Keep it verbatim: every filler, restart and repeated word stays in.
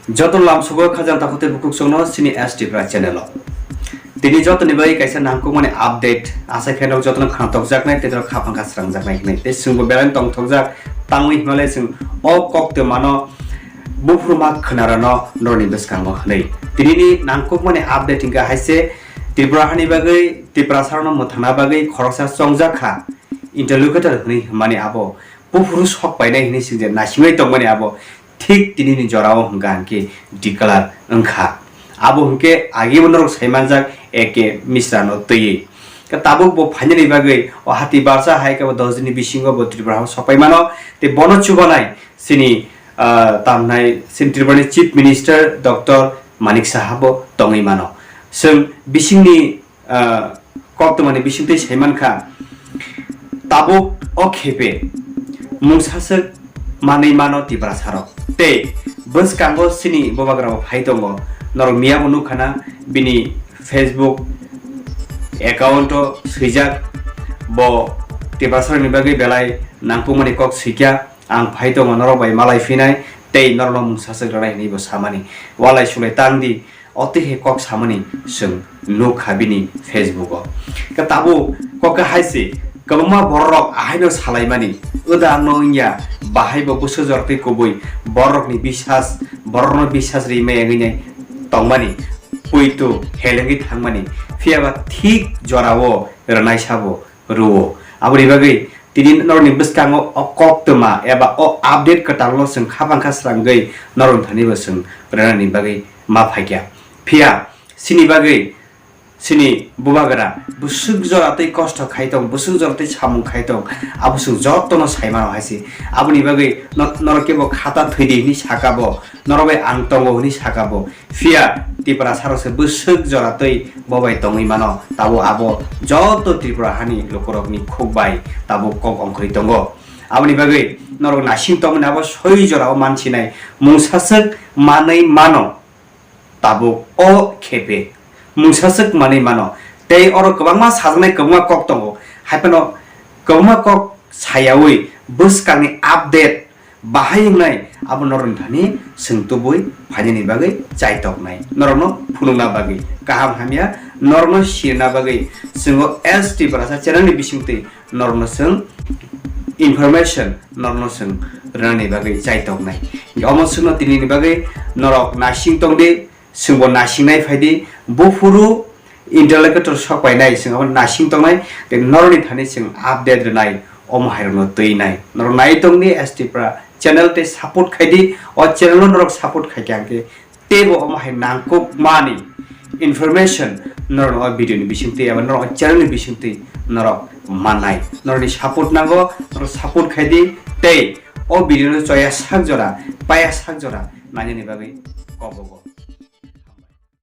Joto lamsugo khajang takhuk tei bukhuk chwngno chini S T Pra channel o. Tini jotoni bagwi kaisa nangkukmani update, asa khe nok jotono khna tokjaknai tei jotono kha phang kha srangjaknai hinwi. Tei chwngbo belai tongthokjak tangwi hinmale chwng o koktwmano buphuruma khwnarano norni bwskango hwnwi. Tinini nangkukmani update hinkhe haise Tripura hani bagwi, Tiprasarokno mwthangna bagwi khoroksa chongjak kha interlocutor hwnwi hwnmani abo buphuru sok painai hinwi singje naisingwi tongmani abo thik tinini jorao hwnkha hinkhe declare wngkha. Abo hinkhe agibo norok saimanjak A K Misra no twiwi. Khe tabuk bo phainani bagwi o hati barsa hai khe bo dos dini bisingo bo Tripura o sok paimano tei bono chubanai chini, ah, tamnai chini Tripurani Chief Minister Doctor Manik Saha bo tongwi mano. Chwng bisingni ah, koktwmani bisingtwi saimankha, tabuk o khepe mungsaswk manwi mano Tiprasarok. Tei bwskango chini bubagrabo phai tongo, norok miyabo nukkhana bini Facebook account o swijak, bo Tiprasarokni bagwi belai nangkukmani kok swikha, ang phai tongo norok bai malai phinai tei norokno mungsaswk rwnai hinwi bo samani. Walai sulai tang di. Otwi hai kok samani chwng nukha bini Facebook o. Khe tabuk kok khe hai se, kwbangma bororok ahaino salaimani, "Wda ang no wngya, bahai bo bwswk jora twi kubui, bororokni bisas, bororokno bisas ri maya wngwi nai tongmani, puitu helengwi thangmani, phiyaba thik jorao rwnai sabo rwo." Aboni bagwi tini norokni bwskango o koktwma eba o update kwtalno chwng kha phang kha srangwi norokni thani bo chwng rwnani bagwi ma phaikha. Phiya chini bagwi chini bubagra bwswk jora tei kosto khai tong, bwswk jora tei samung khai tong, abo chwng jotono sai mano hai se. Aboni bagwi no-, norok kebo khata thwi di hinwi saka bo, norok bai ang tongo hinwi saka bo. Phiya Tiprasarok se bwswk jora twi bo bai tongwi mano, tabuk abo joto Tripura hani lukurokni khuk bai tabuk kok ongkhorwi tongo. Aboni bagwi norok naising tongmani abo soi jorao mansinai mungsaswk manwi mano. Tabuk o khepe mungsaswk manwi mano. Tei oro kwbangma sajaknai kwbangma kok tongo. Haiphano kwbangma kok sayawi bwskangni update bahai wngnai abo norokni thani chwng tubui phainani bagwi chaitoknai. Norokno phunukna bagwi, kaham hamya norokno sirna bagwi chwngo S T Tiprasa channel ni bisingtwi norokno chwng information norokno chwng rwnani bagwi chaitoknai. Omo chwngno tinini bagwi norok naising tongdi, chwngbo naisingnai phaidi, buphuru interlocutor sok painai, chwng abo naising tongnai, tei norokni thani chwng update rwnai, omo hairokno twinai. Norok nai tongdi S T Pra channel tei support khaidi, o channel no norok support khaikha hwnkhe teibo omo hai nangkukmani information norok o video ni bisingtwi eba norok o channel ni bisingtwi norok mannai. Norokni support nango, norok support khaidi tei o video no choya sak jora, paya sak jora nainani bagwi kobogo.